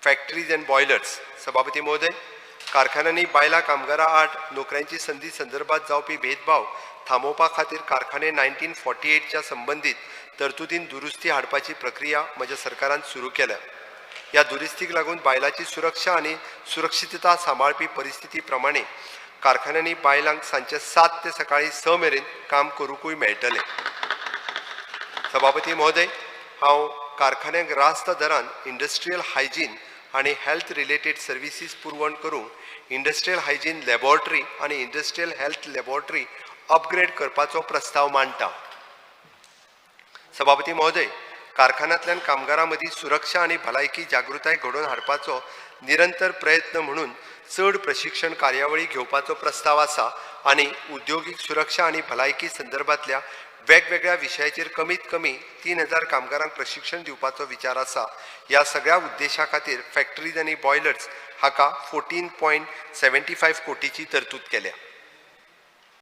Factories and boilers. सभापती महोदय, कारखान्यांनी बायलां कामगारां आड नोकऱ्यांची संदी संदर्भात जावपी भेदभाव थांबोवपा खातीर कारखाने 1948च्या संबंदीत तरतुदीन दुरुस्ती हाडपाची प्रक्रिया म्हज्या सरकारान सुरू केल्या. ह्या दुरुस्तीक लागून बायलांची सुरक्षा आनी सुरक्षितता सांबाळपी परिस्थिती प्रमाणे कारखान्यांनी बायलांक सांजचे 7 ते सकाळी 6 मेरेन काम करूंकूय मेळटलें. सभापती महोदय, हांव कारखान्यांक रास्त दरान इंडस्ट्रियल हायजीन आनी हेल्थ रिलेटेड सर्विसीस पुरवण करूंक इंडस्ट्रियल हायजीन लॅबोरेटरी आनी इंडस्ट्रियल हेल्थ लॅबोरेटरी अपग्रेड करपाचो प्रस्ताव मांडटा. सभापती महोदय, कारखान्यांतल्यान कामगारां मदीं सुरक्षा आनी भलायकी जागृताय घडोवन हाडपाचो निरंतर प्रयत्न म्हणून चड प्रशिक्षण कार्यावळी घेवपाचो प्रस्ताव आसा आनी उद्योगीक सुरक्षा आनी भलायकी संदर्भांतल्या वेगवेगळ्या विशयाचेर कमीत कमी 3000 कामगारांक प्रशिक्षण दिवपाचो विचार आसा. ह्या सगळ्या उद्देशा खातीर फॅक्टरीज आनी बॉयलर्स हाका 14.75 कोटीची तरतूद केल्या.